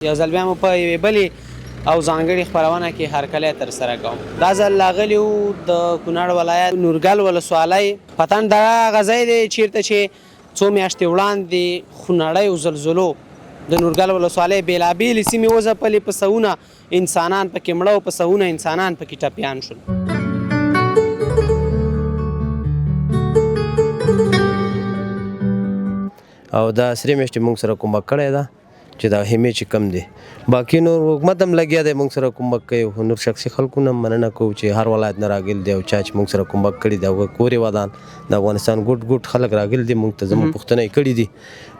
یو ځل بیا مو په یوې بلې او ځانګړې خپرونه کې هرکلی ترسره کوم. دا ځل راغلي وو د کونړ ولایت نورګل ولسوالۍ پتن دره هغه ځای دی چیرته چې څو میاشتې وړاندې خونړیو زلزلو د نورګل ولسوالۍ بېلابېلې سیمې وځپلې، په سوونه انسانان پکې مړه او په سوونه انسانان پکې ټپیان شول. او دا سرې میاشتې موږ سره کومک کړی ده چې دا هیمې چې کم دي، باقي نور حکومت هم لګیا دی موږ سره کومک کوي، خو نور شخصي خلکو نه مننه کوو چې هر ولایت نه راغلي دي او چا چې موږ سره کومک کړي دی، هغوی کور یې ودان. د افغانستان ګوټ ګوټ خلک راغلي دي موږ ته، زموږ پوښتنه یې کړي دي،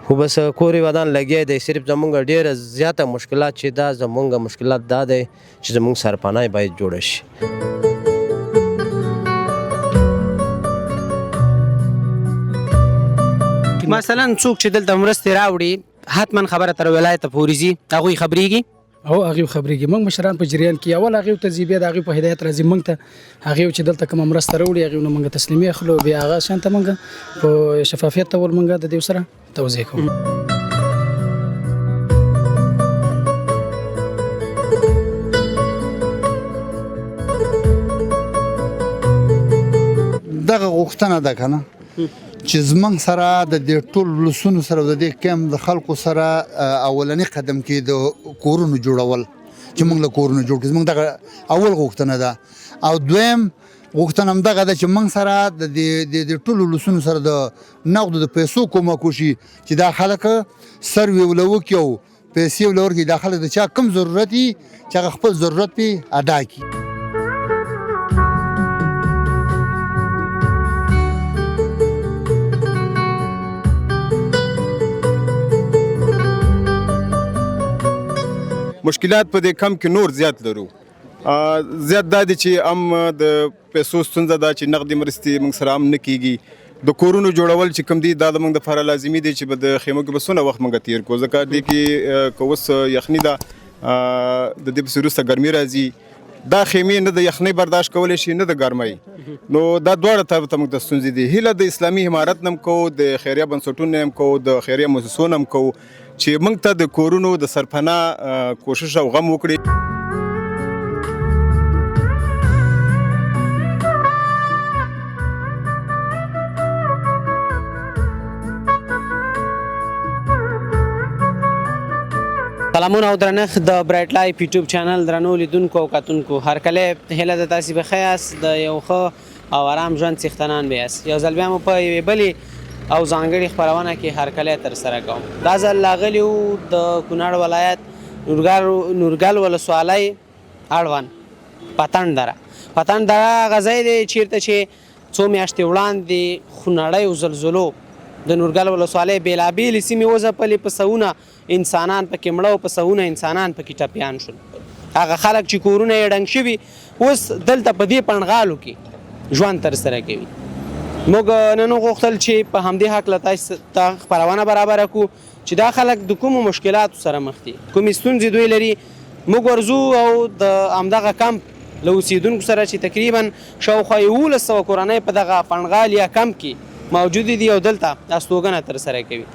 خو بس کور یې ودان لګیا دی. صرف زموږ ډېره زیاته مشکلات چې دا زموږ مشکلات دا دی چې زموږ سرپناه باید جوړه شي. مثلا څوک چې دلته مرستې راوړي حتما خبره تر ولایته پورې ځي، هغوی خبرېږي؟ او هغوی خبرېږي. موږ مشران په جریان کې اول هغوی ته ځي، بیا د هغوی په هدایت راځي موږ ته. هغوی چې دلته کومه مرسته راوړي هغوی نه موږ تسلیمي اخلو، بیا هغه شان ته موږ په شفافیت ډول موږ د دې سره توضیح کوو. دغه غوښتنه ده کنه چې زمونږ سره د دې ټول ولسونو سره د دې کمپ د خلکو سره اولنی قدم کې د کورونو جوړول، چې موږ له کورونو جوړ کړو، زمونږ دغه اول غوښتنه ده. او دویم غوښتنه هم دغه ده چې موږ سره د دې ټولو ولسونو سره د نغدو د پیسو کومک وشي چې دا خلک سروې وله وکړي او پیسې وله ورکړي، دا خلک د چا کوم ضرورت وي چې هغه خپل ضرورت پرې ادا کړي. مشکلات په دې کم کې نور زیات لرو. زیات دا دي چې هم د پیسو ستونزه ده چې نغدي مرستې موږ سره هم نه کیږي. د کورونو جوړول چې کوم دي دا د موږ دپاره لازمي دی چې به د خیمو کې به څونه وخت موږ تیر کړو، ځکه دې کې که اوس یخني ده، د دې پسې وروسته ګرمي راځي. دا خیمې نه د یخنۍ برداشت کولی شي نه د ګرمۍ، نو دا دواړه طرف ته موږ ته ستونزې دي. هیله د اسلامي امارت نه هم کوو، د خیریه بنسټونو نه هم کوو، د خیریه موسسو نه هم کوو چې موږ ته د کورونو د سرپناه کوشش او غم وکړي. سلامونه او درنښت د برایټ لایف یوټیوب چینل درنو لیدونکو او کتونکو هرکلی. هیله ده تاسې به ښه یاست، د یو ښه او ارام ژوند څښتنان به یاست. یو ځل بیا مو په یوې بلې او ځانګړې خپرونه کې هرکلی ترسره کوم. دا ځل راغلي وو د کونړ ولایت نورګل ولسوالۍ اړوند پتن دره. پتن دره هغه ځای دی چیرته چې څو میاشتې وړاندې خونړیو زلزلو د نورګل ولسوالۍ بېلابېلې سیمې وځپلې، په سوونه انسانان پکې مړه او په سوونه انسانان پکې ټپیان شول. هغه خلک چې کورونه یې ړنګ شوي اوس دلته په دې پڼغالو کې ژوند ترسره کوي. موږ نن وغوښتل چې په همدې هکله تاسو ته خپرونه برابره کړو چې دا خلک د کومو مشکلاتو سره مخ دي، کومې ستونزې دوی لري. موږ ورځو او د همدغه کمپ له اوسېدونکو سره چې تقریبا شاوخوا 1100 کورنۍ په دغه پڼغال یا کمپ کې موجودې دي او دلته استوګنه ترسره کوي،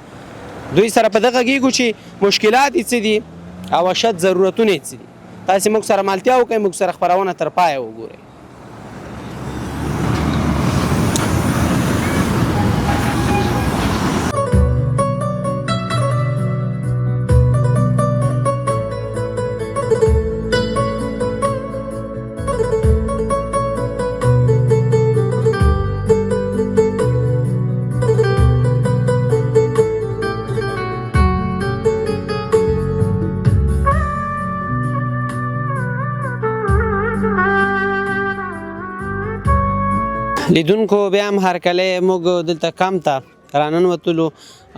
دوی سره په دغه غږیږو چې مشکلات یې څه دي او اشد ضرورتونه یې څه دي. تاسې موږ سره ملتیا وکړئ، موږ سره خپرونه تر پایه وګورئ. لیدونکو بیا هم هرکلی. موږ دلته کمپ ته راننوتلو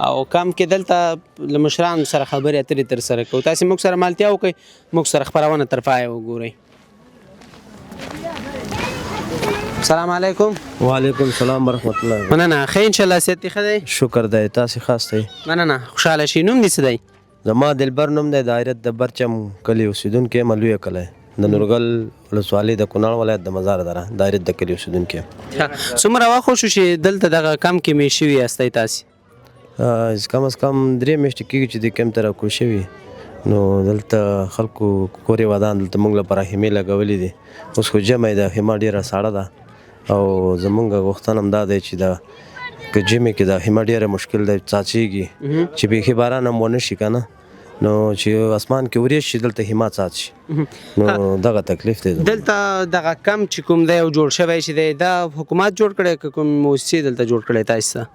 او کمپ کې دلته له مشرانو سره خبرې اترې ترسره کوو. تاسې موږ سره ملتیا وکړئ، موږ سره خپرونه تر پایه وګورئ. السلام علیکم. وعلیکم السلام ورحمت الله. مننه، ښه انشاءالله، صحت دې ښه دی؟ شکر دی، تاسې ښه یاستئ؟ مننه، خوشحاله شئ. نوم دې څه دی؟ زما دلبر نوم دی، د عایرت د برچم کلي اوسېدونکی یم، لویه کلی د نورګل ولسوالۍ د کونړ ولایت د مزار دره د عایرت د کلي اوسېدونکی یم. څومره وخت وشو چې دلته دغه کمپ کې مېشت شوي یاستئ تاسې؟ کم از کم 3 میاشتې کېږي چې دې کمپ ته راکوز شوي. نو دلته خلکو کور یې ودان، دلته موږ لپاره خیمې لګولې دي. اوس خو ژمی ده، خیمه ډېره ساړه ده او زمونږ غوښتنه هم دا دی چې دا که ژمي کې دا خیمه ډېره مشکل دی، څاڅېږي چې بیخي باران هم ونه شي که نه، نو چې اسمان کې ورېځ شي دلته خیمه څاڅ شي، نو دغه تکلیف دی. دلته دغه کم چې کوم دی او جوړ شوی چې دی، دا حکومت جوړ کړی که کوم موسسې دلته جوړ کړی تاسو ته؟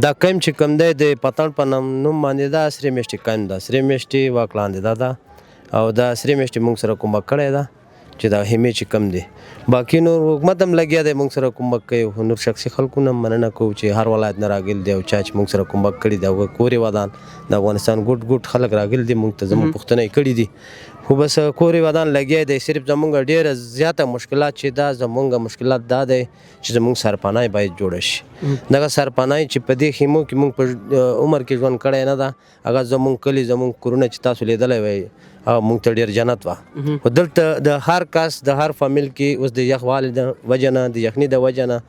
دا کم چې کوم دی د پتڼ په نوم باندې دا سرې میاشتې کم ده، سرې میاشتې واک لاندې دا ده او دا سرې میاشتې موږ سره کومک کړی ده چې دا خیمې چې کم دي. باقي نور حکومت هم لګیا دی موږ سره کومک کوي، خو نور شخصي خلکو نه مننه کوو چې هر ولایت نه راغلي دي او چا چې موږ سره کومک کړي دی. هغه کور یې ودان، د افغانستان ګوټ ګوټ خلک راغلي دي موږ ته، زموږ پوښتنه یې کړې دي، خو بس کور یې ودان لګیا دی. صرف زموږ ډېره زیاته مشکلات چې دا زموږ مشکلات دا دی چې زموږ سرپناه باید جوړه شي. دغه سرپناه چې په دې خیمو کې موږ په عمر کې ژوند کړی نه ده، هغه زموږ کلي زموږ کورونه چې تاسو لیدلی وای هغه موږ ته ډېر جنت وه. خو دلته د هر کس د هر فامیل کې اوس د یخوالي د وجه نه، د یخني د وجه نه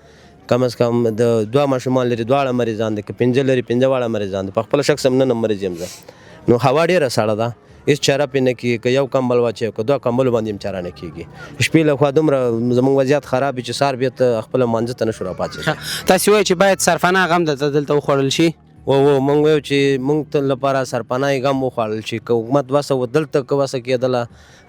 کم از کم د دوه ماشومان لري، دواړه مریضان دي، که پنځه لري پنځه واړه مریضان دي. په خپله شخص هم نن هم مریض یم زه. نو هوا ډېره سړه ده، هېڅ چاره پرې نه کېږي، که یو کمبل واچوي که دوه کمبلو باندې هم چاره نه کېږي. شپې له خوا دومره زموږ وضعیت خراب وي چې سهار بېرته خپله مانځه ته نه شو راپاڅېدی. تاسې وایئ چې باید سرپناه غم درته دلته وخوړل شي؟ و موږ وایو چې موږ ته لپاره سرپناه یې غم وخوړل شي، که حکومت وسه و دلته که وسه کېدله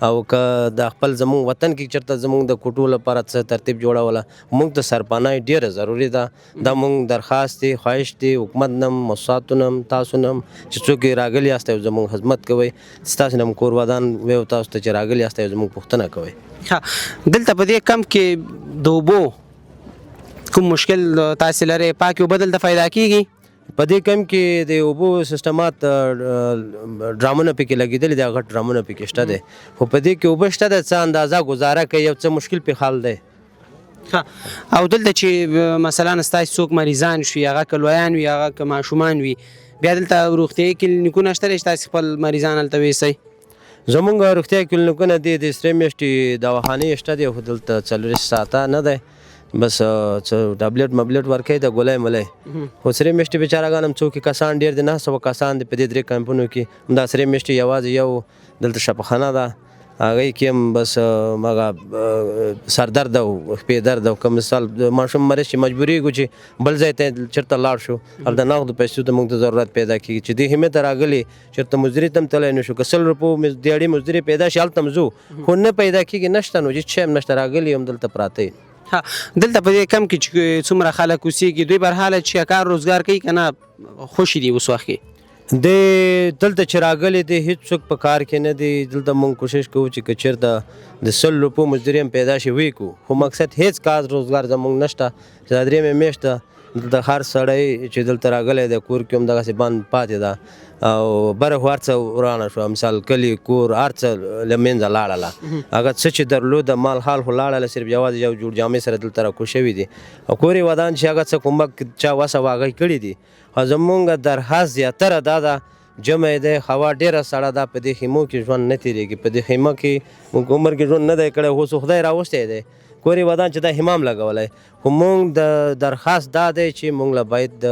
او که د خپل زموږ وطن کې چېرته زموږ د کوټو لپاره څه ترتیب جوړوله، موږ ته سرپناه یې ډېره ضروري ده. دا موږ درخواست دی، خواهش دی حکومت نه هم، موسساتو نه هم، تاسو نه هم چې څوک یې راغلي یاست او زموږ خدمت کوئ، ستاسو نه هم کور ودان وایو تاسو ته چې راغلي یاست او زموږ پوښتنه کوئ. ښه، دلته په دې کمپ کې د اوبو کوم مشکل تاسې لرئ؟ پاکې اوبه دلته پیدا کېږي؟ په دې کمپ کې د اوبو سیستمات ډرامونه پکې لګېدلي دي، غټ ډرامونه پکې شته دی، خو په دې کې اوبه شته دی، څه اندازه ګزاره کوي، یو څه مشکل پې حل دی. ښه، او دلته چې مثلا ستاسې څوک مریضان شي، هغه که لویان وي هغه که ماشومان وي، بیا دلته روغتیایي کلینیکونه شته دی چې تاسې خپل مریضان هلته ویسئ؟ زمونږ روغتیایي کلینیکونه دي د سرې میاشتې دواخانې شته دی، خو دلته 24 ساعته نه دی، بس څه ټابلیټ مبلیټ ورکوي د ګولۍ ملۍ. خو سرې میاشتې بیچارهګان هم څوک کسان ډېر دي، 900 کسان دي په دې درې کمپونو کې. همدا سرې میاشتې یوازې یو دلته شفاخانه ده، هغې کې هم بس هغه سردرد او پښې درد او که مثال ماشوم مریض چې مجبورېږو چې بل ځای ته چېرته لاړ شو، هلته نغدو پیسو ته موږ ته ضرورت پیدا کېږي چې دې خیمې ته راغلي چېرته مزدوري ته هم تللی نه شو، که 100 روپو دیاړي مزدوري پیدا شي هلته هم ځو، خو نه پیدا کېږي، نشته، نو هېڅ شی هم نشته، راغلي هم دلته پراته یو. ښه، دلته په دې کمپ کې چې څومره خلک اوسېږي دوی برحاله چې کار روزګار کوي که نه خوشي دي اوس وخت کې؟ دی دلته چې راغلي دي هېڅوک په کار کې نه دی. دلته موږ کوشش کوو چې که چېرته د 100 روپو مزدوري هم پیدا شي ویې کړو، خو مقصد هېڅ کار روزګار زموږ نشته. چې دا درېیمې میاشت ده دلته هر سړی چې دلته راغلی دی کور کې هم دغسې بند پاتې ده او بره خو هر څه ورانه شوه، مثال کلي کور هر څه له منځه لاړله، هغه څه چې درلوده مال حال خو لاړله، صرف یوازې یو جوړ جامې سره دلته راکو شوي دي او کور یې ودان چې هغه څه کومک چا وسه وه هغه یې کړي دي. خو زمونږ درخواست زیاتره دا ده، ژمی دی، هوا ډېره سړه ده، په دې خیمو کې ژوند نه تېرېږي، په دې خیمه کې موږ عمر کې ژوند نه دی کړی، خو اوس خدای راوستی دی، کور یې ودان چې دا حمام لګولی. خو موږ د درخواست دا دی چې موږ له باید د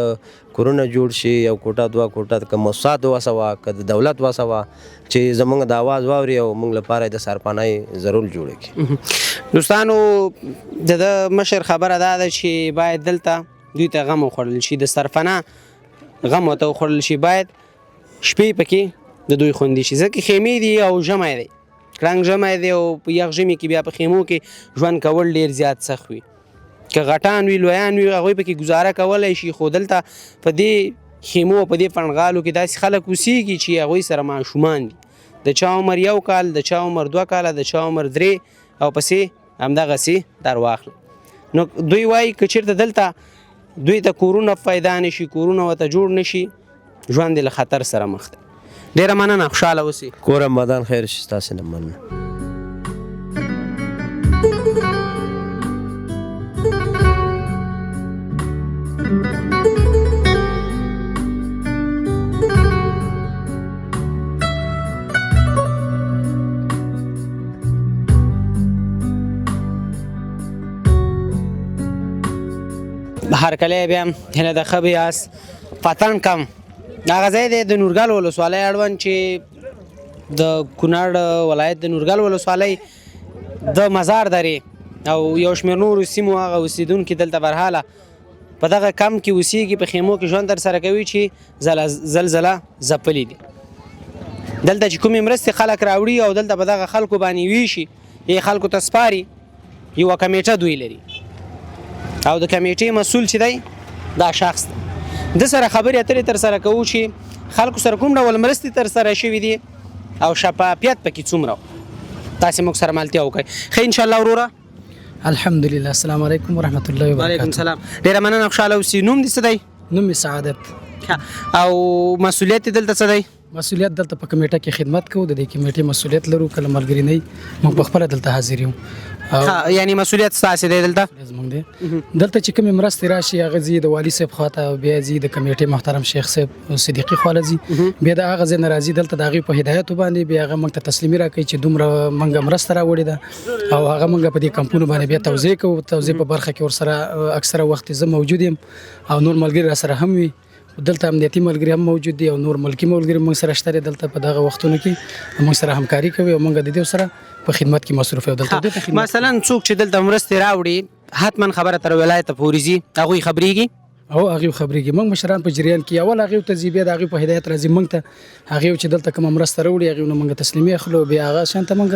کورونه جوړ شي، یو کوټه دوه کوټه که موسسات وسه وه که د دولت وسه وه چې زمونږ د اواز واوري او موږ لپاره د سرپناه ضرور جوړه کړي. دوستانو د ده مشر خبره دا ده چې باید دلته دوی ته غم وخوړل شي، د سرپناه غم ورته وخوړل شي، باید شپې پکې د دوی خوندي شي، ځکه خیمې دي او ژمی دی، کړنګ ژمی دی او په یخ ژمي کې بیا په خیمو کې ژوند کول ډېر زیات سخت وي. که غټان وي لویان وي هغوی پکې ګزاره کولی شي، خو دلته په دې خیمو په دې فڼغالو کې داسې خلک اوسېږي چې هغوی سره ماشومان دي، د چا عمر 1 کال، د چا عمر 2 کاله، د چا عمر 3 او پسې همدغسې در واخله. نو دوی وایي که چېرته دلته دوی ته کورونه پیدا نه شي، کورونه ورته جوړ نه شي، ژوند یې له خطر سره مخ دی. ډېره مننه، خوشحاله اوسئ. کور هم ودان، خیر شي، ستاسې نه مننه. هرکلی بیا هیله ده ښه به یاست. پتن کم هغه ځای دی د نورګل ولسوالۍ اړوند چې د کونړ ولایت د نورګل ولسوالۍ د مزار درې او یو شمېر نورو سیمو هغه اوسېدونکي دلته برحاله په دغه کمپ کې اوسېږي، په خیمو کې ژوند ترسره کوي چې زلزله ځپلي دي. دلته چې کومې مرستې خلک راوړي او دلته په دغه خلکو باندې ویشي، یې خلکو ته سپاري، یوه کمیټه دوی لري او د کمیټې مسول چې دی دا شخص دی. د سره خبرې اترې تر سره کوو چې خلکو سره کوم ډول مرستې تر سره شوې دي او شفافیت پکې څومره. تاسې موږ سره ملتیا وکړئ. ښه ان شاء الله وروره. الحمدلله. السلام علیکم ورحمت الله وبرکاته. وعلیکم سلام. ډیره مننه، خوشحاله اوسې. نوم دې څه دی؟ نوم مې سعادت. او مسؤلیت دې دلته څه دی؟ مسؤلیت دلته په کمیټه کې خدمت کوو، د دې کمیټې مسؤلیت لرو. کله ملګري نه موږ په خپله دلته حاضر یو. یعنی مسؤلیت ستاسې دی دلته؟ زموږ دی. دلته چې کومې مرستې راشي هغه ځي د والي صاحب خواته، بیا ځي د کمیټې محترم شیخ صاحب صدیقي خواله ځي، بیا د هغه ځای نه راځي دلته د هغوی په هدایتو باندې بیا هغه موږ ته تسلیمي راکوي چې دومره موږ مرسته راوړې ده او هغه موږ په دې کمپونو باندې بیا توزیع کوو. توزیع په برخه کې ورسره اکثره وخت زه موجود یم او نور ملګري راسره هم وي. دلته امنیتي ملګري هم موجود دي او نور ملکي ملګري موږ سره شته. دلته په دغه وختونو کې موږ سره همکاري کوي او موږ د دې سره په خدمت کې مصروف یو. دلته د خدمت مثلا څوک چې دلته مرستې راوړي حتما خبره تر ولایته پورې ځي، هغوی خبرېږي او هغوی خبرېږي. موږ مشران په جریان کې اول هغوی ته ځي، بیا د هغوی په هدایت راځي موږ ته. هغوی چې دلته کومه مرسته راوړي هغوی نه موږ تسلیمي اخلو، بیا هغه شان ته موږ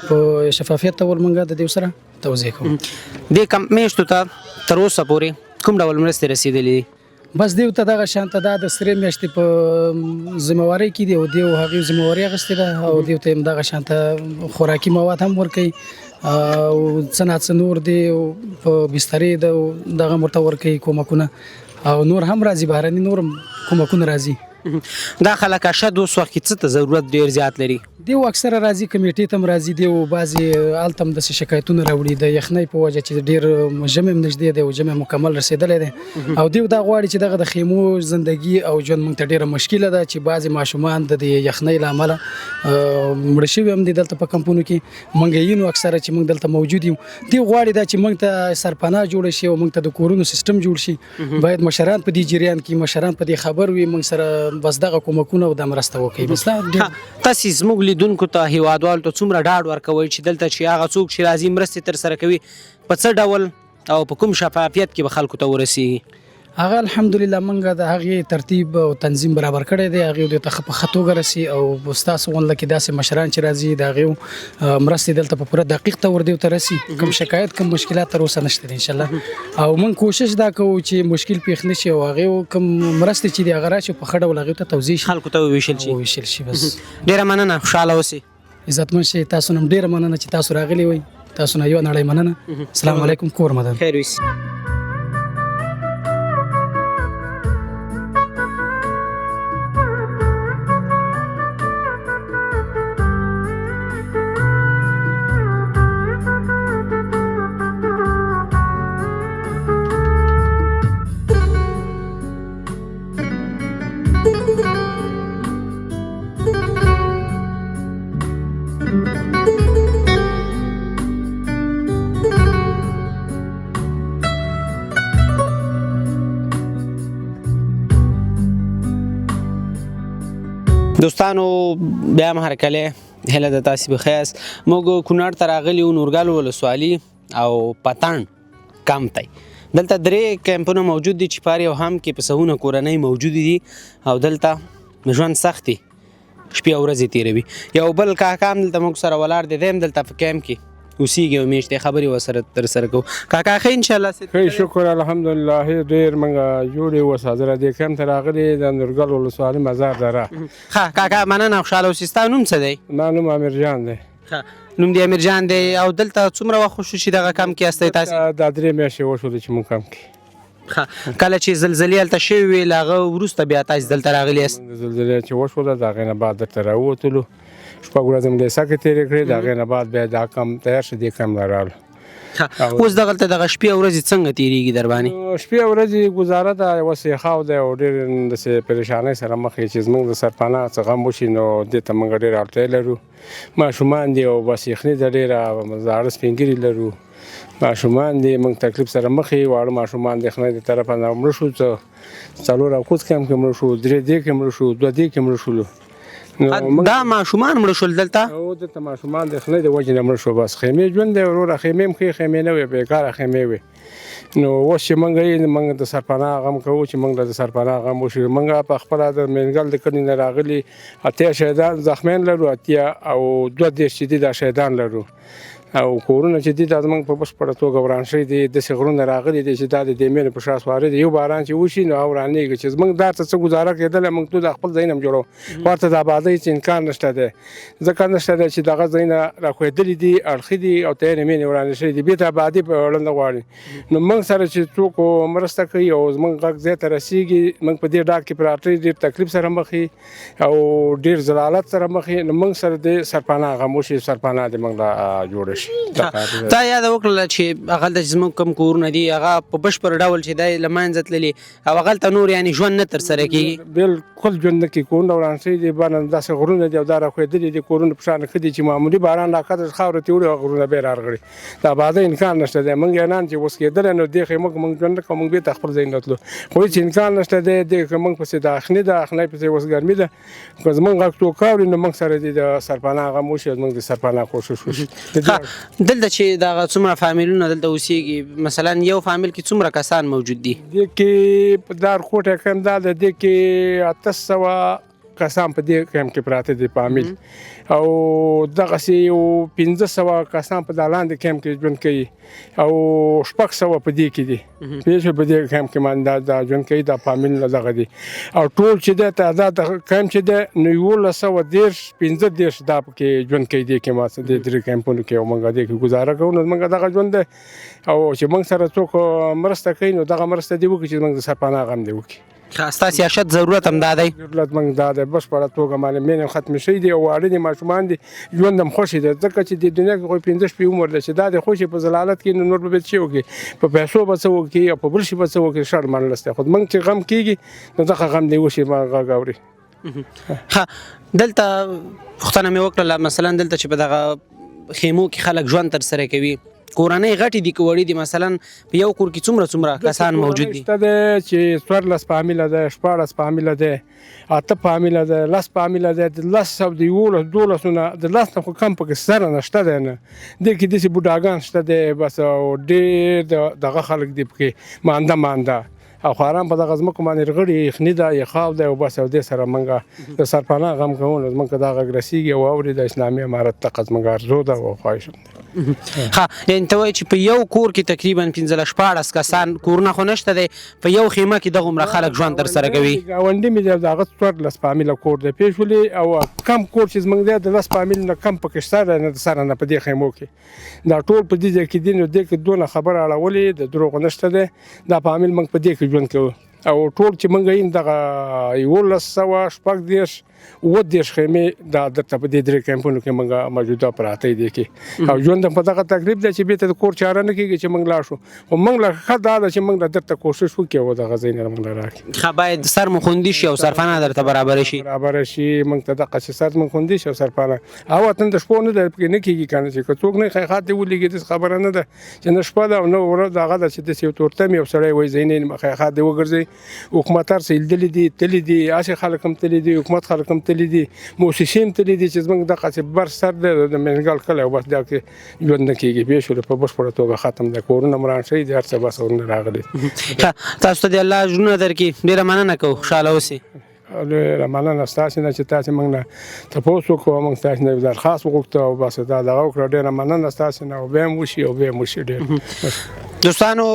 په شفافیت ډول موږ د دې سره توزیع کوو. دې کمپ میشتو ته تر اوسه پورې کوم ډول مرستې رسېدلې دي؟ بس دیو ته دغه شان ته دا د سرې میاشتې په ذمهوارۍ کې دی او دیو هغې ذمهواري اخیستې ده او دیو ته هم دغه شان ته خوراکي مواد هم ورکوي او څه ناڅه نور دی په بسترې دغه ورته ورکوي کومکونه او نور هم راځي، بهرني نور هم کومکونه راځي. دا خلک اشد اوس وخت کې څه ته ضرورت ډېر زیات لري؟ دیو اکثره راځي کمیټې ته هم راځي. دیو بعضې هلته هم داسې شکایتونه راوړي د یخنۍ په وجه چې ډېر ژمی هم نږدې دی او ژمی مکمل رسېدلی دی او دیو دا غواړي چې دغه د خیمو زندګي او ژوند موږ ته ډېره مشکله ده چې بعضې ماشومان د دې یخنۍ له امله مړه شوي هم دي دلته په کمپونو کې. موږ یې نو اکثره چې موږ دلته موجود یو دیو غواړي دا چې موږ ته سرپناه جوړه شي او موږ ته د کورونو سیستم جوړ شي. باید مشران په دې جریان کې مشران په دې خبر وي، موږ سره بس دغه کومکونه او دا مرسته وکړي. بس دا تاسې زموږ لیدونکو ته هیوادوالو ته څومره ډاډ ورکوئ چې دلته چې هغه څوک چې راځي مرستې ترسره کوي په څه ډول او په کوم شفافیت کې به خلکو ته ورسیږي؟ هغه الحمدلله موږ د هغې ترتیب او تنظیم برابر کړی دی، هغې دوی ته په ښه توګه رسي او ستاسو غونډه کې داسې مشران چې راځي د هغې مرستې دلته په پوره دقیق تور دیو ته رسي. کوم شکایت کوم مشکلات تر اوسه نشته دی انشاءالله او موږ کوشش دا کوو چې مشکل پېښ نه شي او هغې کوم مرستې چې دی هغه راشي په ښه ډول هغې ته توزیع شي، خلکو ته وویشل شي. وویشل شي. بس ډېره مننه، خوشحاله اوسئ. عزتمن شئ. تاسو نه ډېره مننه چې تاسو راغلي وئ، تاسو نه یوه نړۍ مننه. السلام علیکم، کور مدن. خیر اوسئ. دوستانو بیا هم هرکلی، هیله ده تاسې به ښه یاست. موږ کونړ ته راغلي یو، نورګل ولسوالي او پتڼ کمپ دی. دلته درې کمپونه موجود دي چې په هر یو هم کې په سوونه کورنۍ موجودې دي او دلته ژوند سخت دی، شپې او ورځې تېروي. یو بل کاکا هم دلته موږ سره ولاړ دی، دی هم دلته په کمپ کې اوسېږي او میشت دی. خبرې ورسره ترسره کوو. کاکا ښه انشاءالله؟ ښه شکر الحمدلله، ډېر موږ جوړ یو اوس. حضرت دې کمپ ته راغلي د نورګل ولسوالي مزار دره. ښه کاکا مننه، خوشحاله اوسې. ستا نوم څه دی؟ زما نوم امیر جان دی. ښه نوم دې امیر جان دی. او دلته څومره وخت وشو چې دغه کمپ کې یاستئ تاسې؟ دا درې میاشتې وشولې چې موږ کمپ کې. ښه کله چې زلزلې هلته شوې وې له هغه وروسته بیا تاسې دلته راغلي یاست؟ زلزلې چې وشوله د هغې نه بعد درته راووتلو، شپږ ورځې مو لیسه کې تېرې کړې، د هغې نه بعد بیا دا کمپ تیار شو، دې کمپ له راغلو. اوس دغلته دغه شپې او ورځې څنګه تېرېږي در باندې؟ شپې او ورځې ګزاره ده، یوه سیخاو دی او ډېر داسې پریشانۍ سره مخ یې چې زموږ د سرپناه څه غم وشي نو دې ته موږ ډېره اړتیا لرو. ماشومان دي او بس یخني ده ډېره، زاړه سپین ږیري لرو، ماشومان دي، موږ تکلیف سره مخ یو. واړه ماشومان د یخنۍ د طرفه نه مړه شو، څه څلور او کوز کمپ کې مړه شو، درې دې کې مړه شو، دوه دې کې مړه شولو. نو دا ماشومان مړه شول دلته؟ او دلته ماشومان د یخنۍ د وجې نه مړه شو. بس خیمې ژوند دی وروره، خیمې هم ښې خیمې نه وې، بېکاره خیمې وې. نو اوس چې موږ یې موږ د سرپناه غم کوو چې موږ د سرپناه غم وشي. موږ په خپله د منګل د کلي نه راغلي، 80 شهیدان زخمیان لرو، 82 چې دي دا شهیدان لرو. او کورونه چې دي دا زموږ په بشپړه توګه وران شوي دي. داسې غرونه راغلي دي چې دا د دې مېنې په شا سواره دي، یو باران چې وشي نو ورانېږي. چې زموږ دار ته څه ګزاره کېدله موږ ټول د خپل ځای نه هم جوړو، ورته د آبادۍ هېڅ امکان نشته دی، ځکه نشته دی چې دغه ځایونه راښویدلي دي، اړخي دي او تیارې مېنې ورانې شوي دي، بېرته آبادي په وړاندې غواړي. نو موږ سره چې څوک مرسته کوي او زموږ غږ ځای ته رسېږي، موږ په دې ډاګ کې پراته یو، ډېر تکلیف سره مخ یو او ډېر ذلالت سره مخ یو. نو موږ سره دې سرپناه غم وشي، سرپناه دې موږ له جوړه شي. تا یاده وکړله چې هغلته چې زموږ کوم کورونه دي هغه په بشپړ ډول چې دی له منځه تللي او هغلته نور یعنې ژوند نه ترسره کېږي. بلکل ژوند نه کېږي، کورونه وران شوي دي، بله داسې غرونه دي او دا راښویدلي دي، کورونه په شان ښه دي چې معمولي باران راکښته شي خاوره ترې وړي او غرونه بیا رارغړي. د آبادۍ امکان نشته دی. موږ اعلان چې اوس کېدلی نو دې خیمو کې موږ ژوند نه کوو، موږ بېرته خپل ځای نه تلو، خو هېڅ امکان نشته دی. دې کې موږ پسې د اخني ده، اخنۍ پسې اوس ګرمي ده، که زموږ غږ څوک اوري نو موږ سره دې د سرپناه غم وشي او زموږ د سرپناه کوشش وشي. دلته چې دغه څومره فامیلونه دلته اوسېږي، مثلا یو فامیل کې څومره کسان موجود دي؟ دې کې په دار کوټه کم دا ده، دې کې 800 کسان په دې کمپ کې پراته دي فامیل، او دغسې یو 500 کسان په دا لاندې کمپ کې ژوند کوي او 600 په دې کې دي. پوه شوې؟ په دې کمپ کې باندې دا ژوند کوي، دا فامیل نه دغه دي. او ټول چې دی تعداد د کمپ چې دی نو 1130 35 دا پکې ژوند کوي. دې کې ما څه دې درې کمپونو کې او موږ دې کې ګزاره کوو. نو موږ دغه ژوند دی او چې موږ سره څوک مرسته کوي نو دغه مرسته دې وکړي چې موږ د سرپناه غم دې وکړي. ستاسې اشد ضرورت هم دا دی؟ ضرورت موږ دا دی بشپړه توګه باندې مینې هم ختمې شوي دي او واړه دي ماشومان دي، ژوند هم خوښي دی، ځکه چې د دنیا کې خو 5 شپې عمر دی چې دا د خوښي په ذلالت کې نو نور به بیا څه وکړي، په پیسو به څه وکړي او په بل شي به څه وکړي، شر منلس دی. خو موږ چې غم کېږي نو دغه غم دې وشي، ما غږ اوري. ښه، دلته پوښتنه مې وکړله، مثلا دلته چې په دغه خیمو کې خلک ژوند ترسره کوي، کورنۍ غټې دي که وړې دي؟ مثلا په یو کور کې څومره څومره کسان موجود دي؟ شته دی چې 14 فامیله دی، 16 فامیله دی، 8 فامیله دی، 10 فامیله دی، د 10 او د 11 12 نه د 10 نه خو کم پکې سره نشته دی. نه دې کې داسې بوډاګان شته دی بس، او ډېر دغه خلک دي پکې مانده مانده او خواران په دغه ځمکو باندې رغړي، یخني ده، یخاو دی او بس. او دې سره موږ د سرپناه غم کوو. نو زموږ که دا غږ رسېږي او اوري د اسلامي امارت دغه زموږ ارزو ده او خواهش هم دی. ښه، یعنې ته وایې چې په یو کور کې تقریبا 15 16 کسان، کورونه خو نشته دی، په یو خیمه کې دغومره خلک ژوند ترسره کوي؟ ګاونډي مې دی د هغه 14 فامیله کور دی پوه شولې، او کم کور چې زموږ دی د 10 فامیل نه کم پکې شته دی نه د سره نه په دې خیمو کې دا ټول په دې ځای کې دي. نو دې کې دونه خبره اړولې د دروغو نشته دی. دا فامیل موږ په دې کې ژوند کوو او ټول چې موږ یې دغه 1136 37 خیمې دا دلته په دې درې کمپونو کې موږ موجوده پراته دي کې، او ژوند هم په دغه تکلیف دی چې بېرته د کور چاره نه کېږي چې موږ لاړ شو. خو موږ له ښه دا ده چې موږ له درته کوشش وکړو او دغه ځای نه موږ له راکړي. ښه، باید سر مو خوندي شي او سرپناه درته برابره شي. برابره شي، موږ ته دقسې سر مو خوندي شي او سرپناه. او وطن د شپو نه دی پکې نه کېږي که نه چې که څوک نه خیخات دې ولېږي داسې خبره نه ده چې نه شپه ده او نه ورځ هغه ده چې داسې یو تورتم یو سړی وایي زه نه یم خیخات دې وګرځي. حکومت هر څه لیدلي دي، تللي دي، هسې خلک هم تللي دي، حکومت خلک هم تللي دي، موسسې هم تللي دي چې زموږ دقسې بر سر دی د منګل کلی او بس دا کې ژوند نه کېږي. پوه شولې؟ په بشپړه توګه ختم دی، کورونه هم وران شوي دي، هر څه بس ورونه راغلي دي. ښه، تاسو ته دې الله اجرونه درکړي، ډېره مننه کوو، خوشحاله اوسئ. ډېره مننه ستاسې نه چې تاسې موږ نه تپوس وکړو، موږ تاسې نه درخواست وغوښته او بس دا دغه وکړه. ډېره مننه ستاسې نه، او بیا هم وشي او بیا هم وشي. ډېر دوستانو،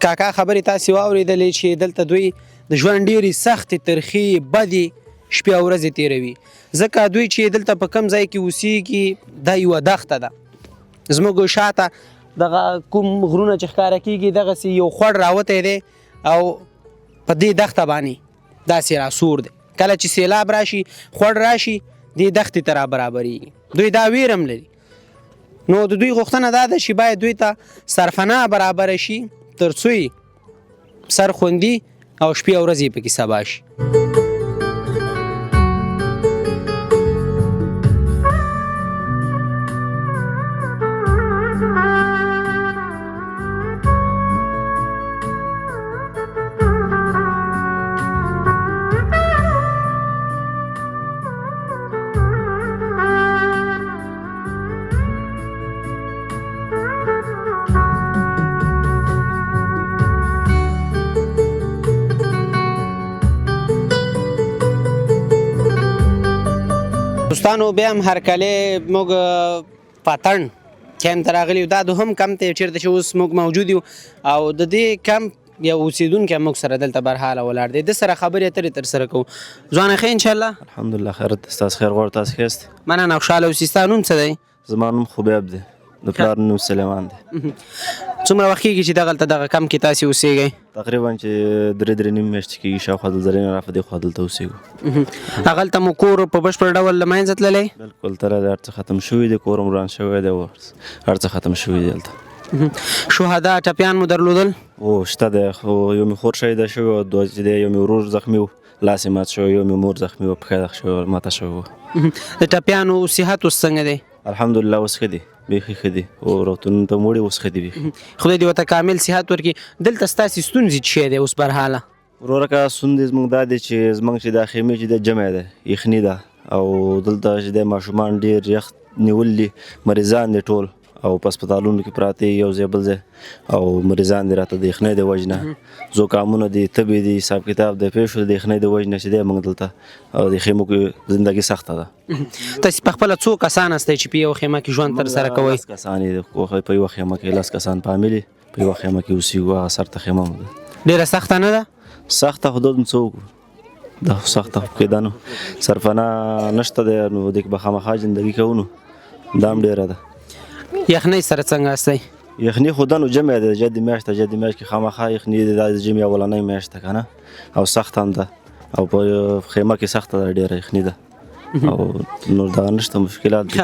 کاکا خبرې تاسې واورېدلې چې دلته دوی د ژوند ډېرې سختې ترخې بدې شپې او ورځې تېروي، ځکه دوی چې دلته په کوم ځای کې اوسېږي دا یوه دښته ده. زموږ شاته دغه کوم غرونه چې ښکاره کېږي دغسې یو خوړ راوتی دی او په دې دښته باندې داسې راسور دی. کله چې سیلاب راشي، خوړ راشي، دې دښتې ته را برابرېږي. دوی دا ویر هم لري. نو د دوی غوښتنه دا ده چې باید دوی ته سرپناه برابره شي تر څو یې سر خوندي او شپې او ورځې یې پکې سبا شي. دوستانو بیا هم هرکلی موږ پاتڼ کمپ ته راغلي یو. دا دوهم کمپ دی چېرته چې اوس موږ موجود یو او د دې کمپ یو اوسېدونکی موږ سره دلته برحاله ولاړ دی، ده سره خبرې اترې ترسره کوو. ځوانه ښه انشاءالله؟ الحمدلله خیر دی، ستاسو خیر غواړو، تاسو ښه یاست؟ مننه، خوشحاله اوسې. ستا نوم څه دی؟ زما نوم خبیب دی، د پلار نوم سلیمان دی. څومره وخت کېږي چې دغلته دغه کمپ کې تاسې اوسېږئ؟ تقریبا چې درې درې نیم میاشتې کېږي شاوخوا د زرې نه را په دې خوا دلته اوسېږو. هغلته مو کور په بشپړ ډول له منځه تللی؟ بالکل تللی دی، هر څه ختم شوي دي، کور هم وران شوی دی او هر څه ختم شوي دي هلته. شهدا ټپیان مو درلودل؟ هو شته دی، خو یو مې خور شهیده شوې وه، دوه چې دی یو مې ورور زخمي و، لاس یې مات شوی، یو مې مور زخمي وه، پښه یې شوې ماته شوې وه. د ټپیانو صحت اوس څنګه دی؟ الحمدلله اوس ښه دي، بیخي ښه دي، او روغتونونو ته مو وړي، اوس ښه دي بیخي. خدای دې ورته کامل صحت ورکړي. دلته ستاسې ستونزې څه شی دی اوس برحاله؟ وروره که ستونزې زموږ دا دي چې زموږ چې دا خیمې چې دی جمع دی، یخني ده، او دلته چې دی ماشومان ډېر یخ نیول دي، مریضان دي ټول، او په هسپتالونو کې پراته دي یو ځای بل ځای، او مریضان دي راته د یخنۍ د وجې نه، زکامونه دي، تبې دي، حساب کتاب دی پېښ شو د یخنۍ د وجې نه چې دی موږ دلته او د خیمو کې زندګي سخته ده. تاسې په خپله څو کسان یاستئ چې په یوه خیمه کې ژوند ترسره کوئ؟ لس کسان یې په یوه خیمه کې، لس کسان فامیلي په یوه خیمه کې اوسېږو، هغه سر ته خیمه مو ده. ډېره سخته نه ده؟ سخته خو ده، څه وکړو، دا خو سخته خو کېده نو سرپناه نشته دی، نو دې کې به خامخا زندګي کوو، نو دا هم ډېره ده. یخنۍ سره څنګه یاستئ؟ یخني خو ده نو ژمی دی، جدي میاشت ده، جدي میاشت کې خامخا یخني ده، دا د ژمي اولنۍ میاشت ده که نه، او سخته هم ده، او په خیمه کې سخته ده، ډېره یخني ده، او نور دغه نشته مشکلات دي.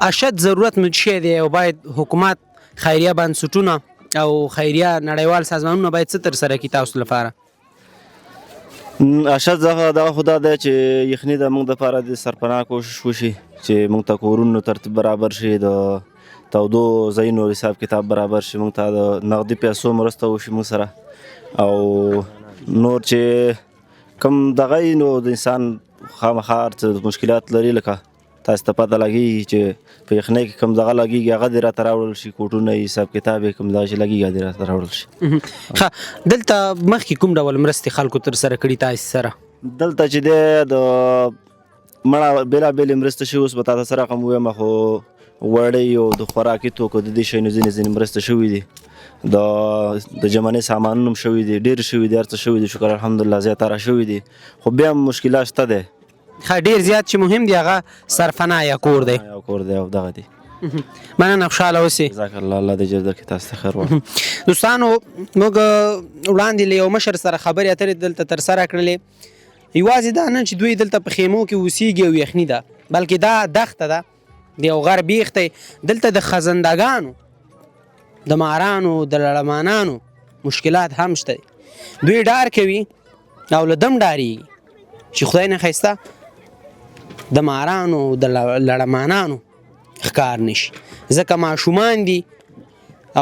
اشد ضرورت مو څه شی دی او باید حکومت، خیریه بنسټونه او خیریه نړیوال سازمانونه باید څه ترسره کړي تاسو لپاره؟ اشد دغه خو دا دی چې یخني ده، موږ دپاره د سرپناه کوشش وشي چې موږ ته کورونو ترتیب برابر شي، د تودو ځایونو حساب کتاب برابر شي، موږ ته د نغدي پیسو مرسته وشي موږ سره، او نور چې کوم دغه یي نو د انسان خامخا هر څه مشکلات لري، لکه تاسو ته پته لګېږي چې په یخنۍ کې کوم دغه لګېږي هغه دې راته راوړل شي، کوټونه یې حساب کتاب یې کوم دغه چې لګېږي هغه دې راته راوړل شي. ښه، دلته مخکې کوم ډول مرستې خلکو ترسره کړي تاسې سره؟ دلته چې دی د مړه بېلابېلې مرستې شوي، اوس به تاته څه رقم ووایم، خو وړۍ او د خوراکي توکو د دې شیانو ځینې ځینې مرستې شوي دي، د جمنې سامانونه هم شوي دي، ډېر شوي دي، هر څه شوي دي، شکر الحمدلله زیاتره شوي دي، خو بیا هم مشکلات شته دی. ښه، ډېر زیات چې مهم دی هغه سرپناه یا کور دی. یا کور دی او دغه دی. مننه، خوشحاله اوسې. جزاک الله، الله دې اجر درکړي، تاسو ته خیر غواړم. دوستانو موږ وړاندې له یو مشر سره خبرې اترې دلته ترسره کړلې. یوازې دا نه چې دوی دلته په خیمو کې اوسیږي او یخني ده، بلکې دا دښته ده، د یو غر بیخ دی، دلته د خزندګانو، د مارانو، د لړمانانو مشکلات هم شته دي. دوی ډار کوي او له دم ډارېږي چې خدای نه ښایسته د مارانو، د لړمانانو ښکار نه شي، ځکه ماشومان دي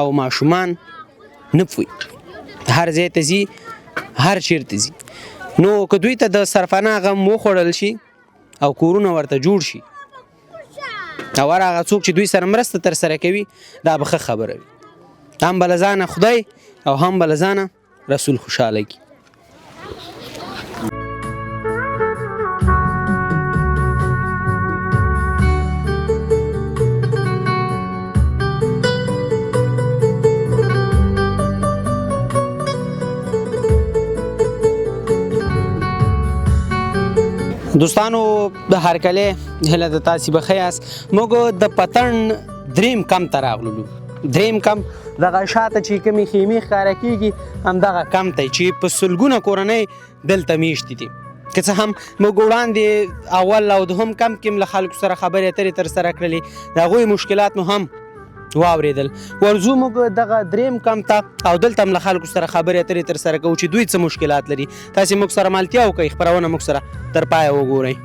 او ماشومان نه پوهېږي، هر ځای ته ځي، هر چېرته ځي. نو که دوی ته د سرپناه غم وخوړل شي او کورونه ورته جوړ شي او هر هغه څوک چې دوی سره مرسته ترسره کوي، دا به ښه خبره وي. هم به له ځانه خدای او هم به له ځانه رسول خوشحاله کړي. دوستانو د هرکلی هیله د تاسې به ښه یاست. موږ د پتڼ دریم کم ته راغللو. دریم کم دغه شاته چې کومې خیمې ښکاره کېږي همدغه کم دی چې په سلګونه کورنۍ دلته میشتې دي. که څه هم موږ وړاندې اول او دوهم کمپ کې هم له خلکو سره خبرې اترې ترسره کړلې، د هغوی مشکلات مو هم واورېدل. ورځو موږ دغه دریم کمپ ته او دلته هم له خلکو سره خبرې اترې ترسره کوو چې دوی څه مشکلات لري. تاسې موږ سره ملتیا وکړئ، خپرونه موږ سره تر پایه وګورئ.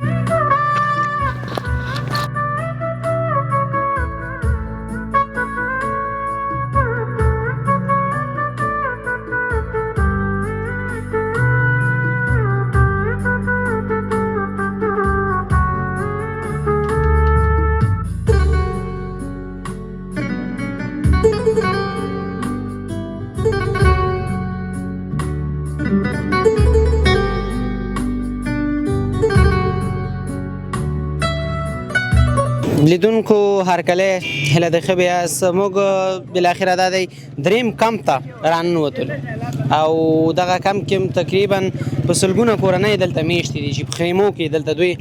لیدونکو هرکلی، هیله د ښه به یاست. موږ بالاخره دا دی دریم کمپ ته راننوتلو او دغه کمپ کې هم تقریبا په سلګونه کورنۍ دلته میشتې دي چې په خیمو کې دلته دوی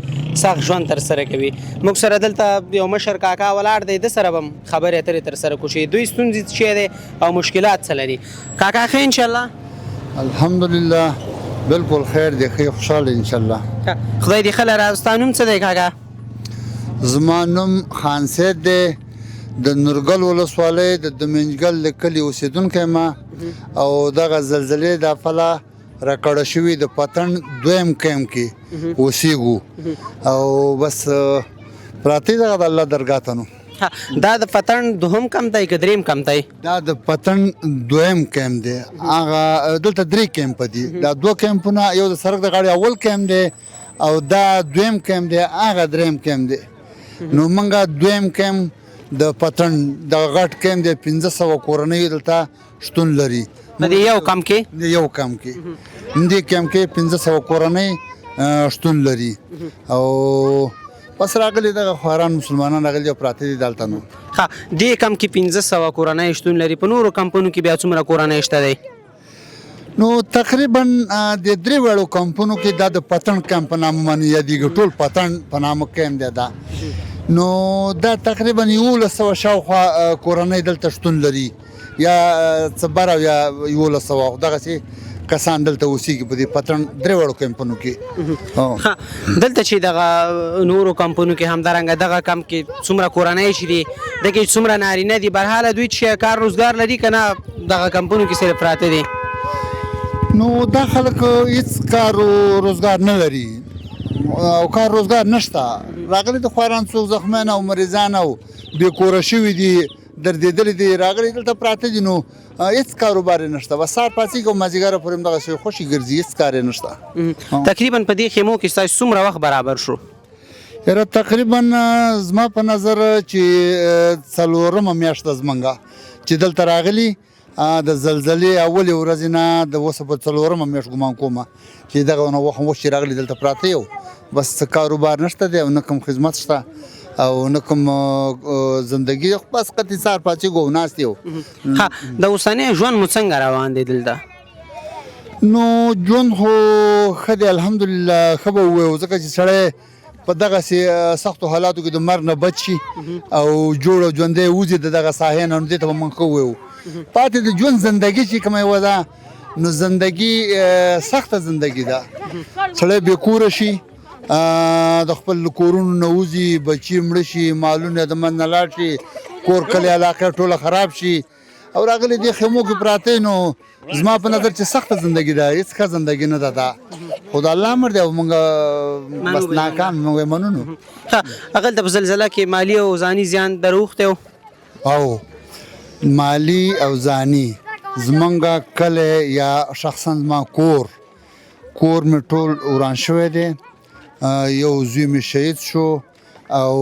سخت ژوند ترسره کوي. موږ سره دلته یو مشر کاکا ولاړ دی، ده سره به هم خبرې اترې ترسره کړو چې دوی ستونزې څه شی دی او مشکلات څه لري. کاکا ښه انشاءالله؟ الحمدلله بالکل خیر دی، ښه خوشحاله انشاءالله. خدای دې ښه لره. ستا نوم څه دی کاکا؟ زما نوم خان سید دی، د نورګل ولسوالۍ د دمنجګل د کلي اوسېدونکی یم او دغه زلزلې دا فلا راکړه شوي د پتن دویم کیمپ کې اوسېږو او بس پراته دغه د الله درګاه ته. نو دا د پتن دوهم کمپ دی که دریم کمپ دی؟ دا د پتن دویم کیمپ دی. هغه دلته درې کیمپ دي، دا دوه کیمپونه، یو د سړک د غاړې اول کیمپ دی او دا دویم کیمپ دی، هغه دریم کیمپ دی. نو موږ دویم کیمپ د پتن د غټ کیمپ دی، 500 کورنۍ دلته شتون لري. په دې یو کمپ کې؟ یو کمپ کې، دې کمپ کې 500 کورنۍ شتون لري او بس راغلي دغه خواران مسلمانان راغلي او پراته دي دلته. نو ښه، دې کمپ کې 500 کورنۍ شتون لري، په نورو کمپونو کې بیا څومره کورنۍ شته دی؟ نو تقریبا د درې واړو کمپونو کې دا د پتن کمپ په نامه باندې یادېږي، ټول پتن په نامه کمپ دی دا. نو دا تقریبا 1100 شاوخوا کورنۍ دلته شتون لري، یا څه بره یا 1100 دغسې کسان دلته اوسېږي په دې پتن درې واړو کمپونو کې. ښه، دلته چې دغه نورو کمپونو کې همدارنګه دغه کمپ کې څومره کورنۍ چې دي، دغه څومره نارینه دي، برحاله دوی چې کار روزګار لري که نه دغه کمپونو کې صرف پراته دي؟ نو دا خلک هیڅ کار روزګار نه لري او کار روزګار نشته. راغلي د خواران څوک زخمیان او مریضان او بې کوره شوي دي، دردېدلي دي، راغلي دلته پراته دي. نو هیڅ کاروبار یې نشته، بس سهار پاڅېږي او مازدیګره پورې همدغسې خوشي ګرځي، هیڅ کار یې نشته. تقریبا په دې خیمو کې ستاسو څومره وخت برابر شو؟ یاره تقریبا زما په نظر چې څلورمه میاشت ده زمونږ چې دلته راغلي، د زلزلې اولې ورځې نه د اوسه په څلورمه میاشت ګمان کوم چې دغه نو وخت وخت چې راغلي دلته پراته یو، بس څه کاروبار نشته دی او نه کوم خدمت شته او نه کوم زندگی، بس قطعي سهار پاڅېږو او ناست یو. ښه، د اوسنی ژوند مو څنګه روان دی دلته؟ نو ژوند خو ښه دی الحمدلله، ښه به ووایو، ځکه چې سړی په دغسې سختو حالاتو کې د مرګ نه بچ شي او جوړ او ژوندی وځي د دغه ساحې نه، نو دې ته به موږ ښه ووایو. پاتې د ژوند زندګي چې کومه یوه ده، نو زندګي سخته زندګي ده. سړی بې کوره شي، د خپل کورونو نه وځي، بچي مړه شي، مالونه د منځ نه لاړ شي، کور کلی علاقه ټوله خراب شي او راغلي دې خیمو کې پراته. نو زما په نظر چې سخته زندګي ده، هیڅ ښه زندګي نه ده دا، خو د الله امر دی او موږ بس ناکام موږ یې منو. ښه، هغلته په زلزله کې مالي او ځاني زیان دروښتی و؟ او مالي او ځاني زمونږ کلی یا شخصا زما کور مې ټول وران شوی دی. یو زوی مې شهید شو او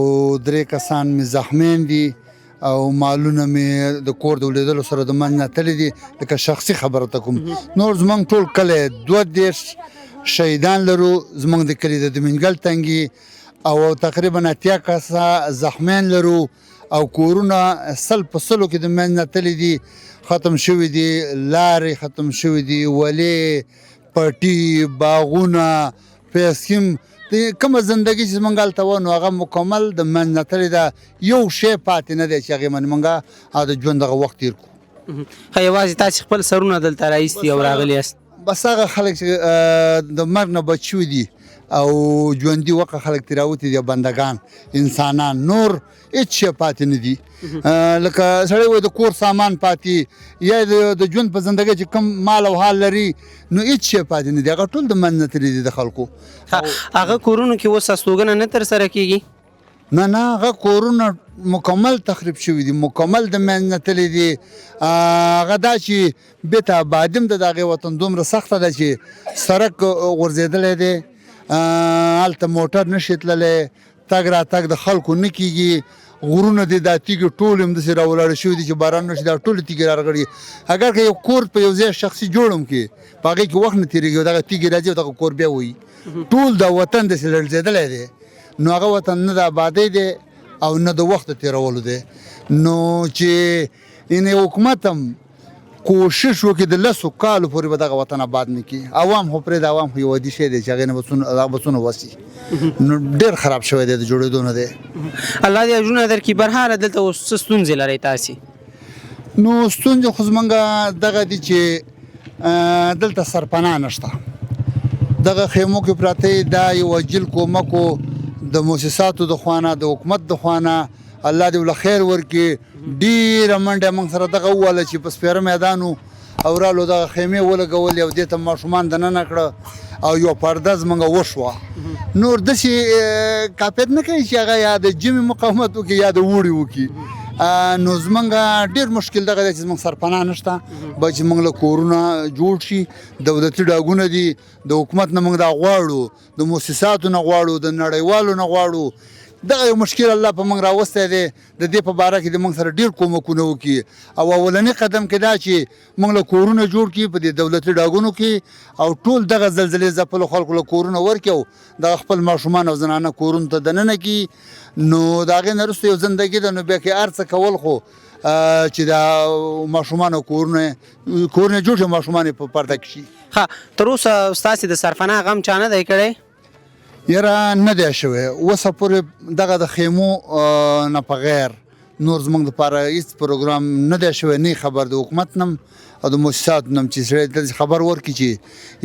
درې کسان مې زخمیان دي او مالونه مې د کور د ولیدلو سره د منځ نه تللي دي. لکه شخصي خبره ته کوم، نور زمونږ ټول کلی 32 شهیدان لرو زمونږ د کلي د دمنګل تنګي، او تقریبا 80 کسه زخمیان لرو او کورونه 100 په 100 کې د منځ نه تللي دي، ختم شوي دي، لارې ختم شوي دي، ولې پټي، باغونه، پیسکیم، کومه زندګي چې زمونږ هلته وه نو هغه مکمل د منځ نه تللې ده. یو شی پاتې نه دی چې هغې باندې مونږ د ژوند دغه وخت تېر کړو. ښه، یوازې تاسې خپل سرونه دلته راایستي او راغلي یاست؟ بس هغه خلک چې د مرګ نه بچ شوي دي او ژوندي وقه خلک ترې راوتي دي، بندګان انسانان، نور هیڅ شی پاتې نه دي. لکه سړی وایي د کور سامان پاتې یا د ژوند په زندګۍ چې کوم مال او حال لري، نو هیڅ شی پاتې نه دي، هغه ټول د منځ نه تللي دي د خلکو. هغه کورونو کې اوس استوګنه نه ترسره کېږي؟ نه نه، هغه کورونه مکمل تخریب شوي دي، مکمل د منځ نه تللي دي. هغه دا چې بیرته آبادي هم د هغې وطن دومره سخته ده چې سړک غورځېدلی دی، هلته موټر نشي تللی، تګ راتګ د خلکو نه کېږي، غرونه دي دا تیږې ټولې همداسې راولاړې شوي دي چې باران نه شي دا ټولې تیږې رارغړي. اګر که یو کور په یو ځای شخصي جوړ هم کړي په هغې کې وخت نه تېرېږي او دغه تیږې راځي او دغه کور بیا وایي. ټول دا وطن داسې لړزېدلی دی، نو هغه وطن نه د آبادۍ دی او نه د وخت تیرولو دی. نو چې ان حکومت هم کوشش وکړي د 10 کالو پورې به دغه وطن آباد نه کړي. عوام خو پرېږده، عوام خو یو عادي شی دی چې هغې نه به څونه وسي، نو ډېر خراب شوی دی د جوړېدو نه دی. الله دې اجرونه درکړي. برحاله دلته اوس څه ستونزې لرئ تاسې؟ نو ستونزې خو زمونږ دغه دي چې دلته سرپناه نشته، دغه خیمو کې پراته. دا یو عاجل کومک و د موسساتو د خوا نه، د حکومت د خوا نه، الله دې له خیر ورکړي. ډېره منډه موږ سره دغه وواله چې په سپېره میدان و او رالو دغه خیمې ولګولې او دې ته ماشومان دننه کړه او یو پرده زموږ وشوه. نور داسې کافیت نه کوي چې هغه یا د ژمي مقاومت وکړي یا د اوړي وکړي. نو زمونږ ډېر مشکل دغه دی چې زمونږ سرپناه نشته، باید چې موږ له کورونه جوړ شي. دولتي ډاګونه دي، د حکومت نه موږ دا غواړو، د موسساتو نه غواړو، د نړیوالو نه غواړو. دغه یو مشکل الله په موږ راوستی دی، د دې په باره کې د موږ سره ډېر کومکونه وکړي. او اولني قدم کې دا چې موږ له کورونه جوړ کړي په دې دولتي ډاګونو کې، او ټول دغه زلزلې ځپلو خلکو له کورونه ورکړي او دغه خپل ماشومان او زنانه کورونو ته دننه کړي. نو د هغې نه وروسته یو زندګي ده، نو بیا که هر څه کول خو چې دا ماشومانو کورونه جوړ شي، ماشومان یې په پرده کې شي. ښه، تر اوسه ستاسې د سرپناه غم چا نه دی کړی؟ یاره نه دی شوی اوسه پورې. دغه د خیمو نه په غیر نور زموږ دپاره هېڅ پروګرام نه دی شوی. نه خبر د حکومت نه او د موسساتو نه چې سړی داسې خبر ورکړي چې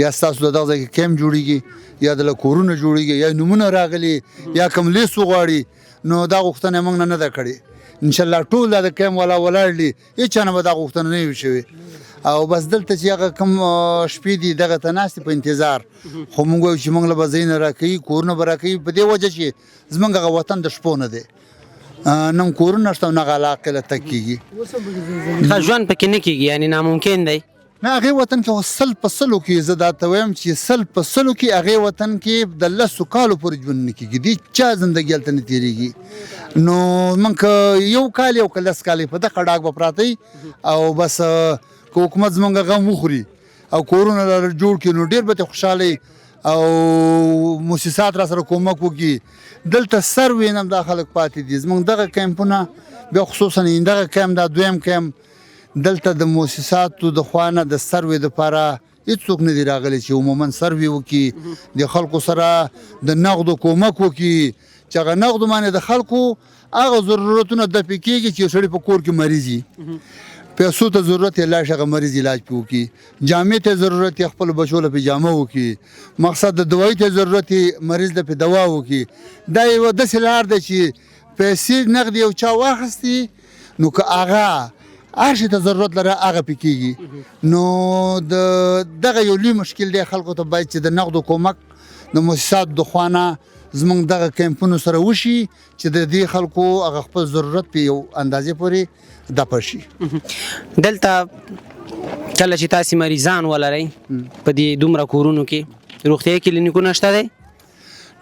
یا ستاسو د دغه ځای کې کیمپ جوړېږي، یا د له کورونه جوړېږي، یا نومونه راغلي، یا کوم لیست وغواړي. نو دا غوښتنه موږ نه ده کړې. انشاءالله ټول دا د کیمپ والا ولاړ دي، هېچا نه به دا غوښتنه نه وي شوې. او بس دلته چې هغه کوم شپې دي دغه ته ناست په انتظار. خو موږ وایو چې موږ له به ځایونه راکوي، کورونه به راکوي، په دې وجه چې زموږ هغه وطن د شپو نه دی، نه هم کورونه شته او نه هغه علاقې له تګ کېږي. ښه ژوند پکې نه کېږي، یعنې ناممکن دی. نه، هغې وطن کې خو 100 په 100 کې زه دا ته وایم چې 100 په 100 کې هغې وطن کې د 10 کالو پورې ژوند نه کېږي، دې چا زندګي هلته نه تېرېږي. نو موږ که یو کال یو که 10 کاله په دغه ډاګ به پراته او بس که حکومت زموږ غم وخوري او کورونه را جوړ کړي نو ډېر به ترې خوشحاله او موسسات را سره کومک وکړي. دلته سر وینم دا خلک پاتې دي. زموږ دغه کیمپونه بیا خصوصا دغه کیمپ، دا دویم کیمپ، دلته د موسساتو د خوا نه د سروې دپاره هېڅوک نه دي راغلي چې عموما سروې وکړي، د خلکو سره د نغدو کومک وکړي، چې هغه نغدو باندې د خلکو هغه ضرورتونه دفع کېږي چې یو سړي په کور کې مریض وي، پیسو ته ضرورت یې لاړ شي هغه مریض علاج پرې وکړي، جامې ته ضرورت یې خپلو بچو له پرې جامه وکړي، مقصد د دوایي ته ضرورت یې مریض له پرې دوا وکړي. دا یوه داسې لار ده چې پیسې نغدې یو چا واخیستې نو که هغه هر شي ته ضرورت لره هغه پې کېږي. نو د دغه یو لوی مشکل دی خلکو ته، باید چې د نغدو کومک د موسساتو د خوا نه زموږ دغه کیمپونو سره وشي چې د دې خلکو هغه خپل ضرورت په یو اندازې پورې دفع شي. دلته کله چې تاسې مریضان ولرئ په دې دومره کورونو کې روغتیايي کلینیکونه شته دی؟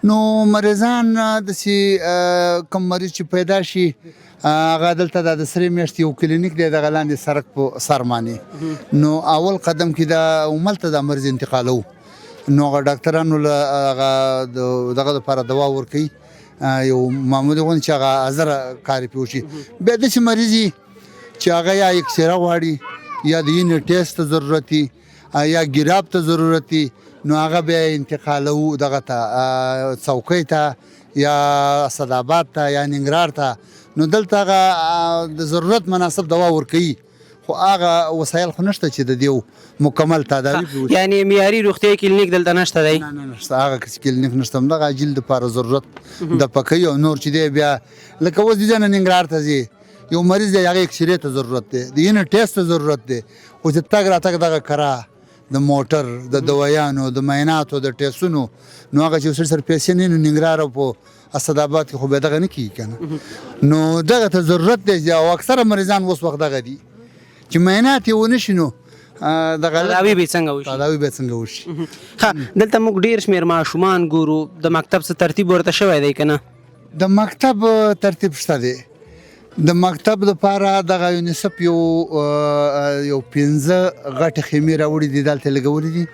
نو مریضان داسې کوم مریض چې پیدا شي هغه دلته د سرې میاشتې یو کلینیک دی دغه لاندې سړک په سر باندې، نو اول قدم کې دا هملته دا مریض انتقالوو، نو هغه ډاکټرانو له هغه دغه دپاره دوا ورکوي، یو معمولي غوندې چې هغه حاضره کار یې پرې وشي. بیا داسې مریض وي چې هغه یا اکسره غواړي، یا د وینې ټیسټ ته ضرورت وي، یا ګراب ته ضرورت وي، نو هغه بیا انتقالوو دغه ته څوکۍ ته یا اسداباد ته یا ننګرهار ته. نو دلته هغه د ضرورت مناسب دوا ورکوي، خو هغه وسایل خو نشته چې د دیو مکمل تداوي پرې وشي. یعنې معیاري روغتیايي کلینیک دلته نشته دی؟ نه نه نشته، هغه کلینیک نشته. همدغه عاجل دپاره ضرورت د پکۍ او نور چې دی بیا لکه اوس دې ځای نه ننګرهار ته ځې، یو مریض دی هغه اکسرې ته ضرورت دی، د وینې ټیسټ ته ضرورت دی، خو چې تګ راتګ دغه کرا د موټر د دوایانو د معایناتو د ټیسونو، نو هغه چې سړي سره پیسې نه نو ننګرهار او په اسداباد کې خو بیا دغه نه کېږي که نه. نو دغه ته ضرورت دی او اکثره مریضان اوس وخت دغه دي چې معاینات یې ونه شي نو دغه تداوي به څنګه وشي؟ تداوي به څنګه وشي؟ ښه، دلته موږ ډېر شمېر ماشومان ګورو، د مکتب څه ترتیب ورته شوی دی که نه؟ د مکتب ترتیب شته دی. د مکتب دپاره دغه یونیسف یو 5 غټې خیمې راوړي دي، دلته لګولې دي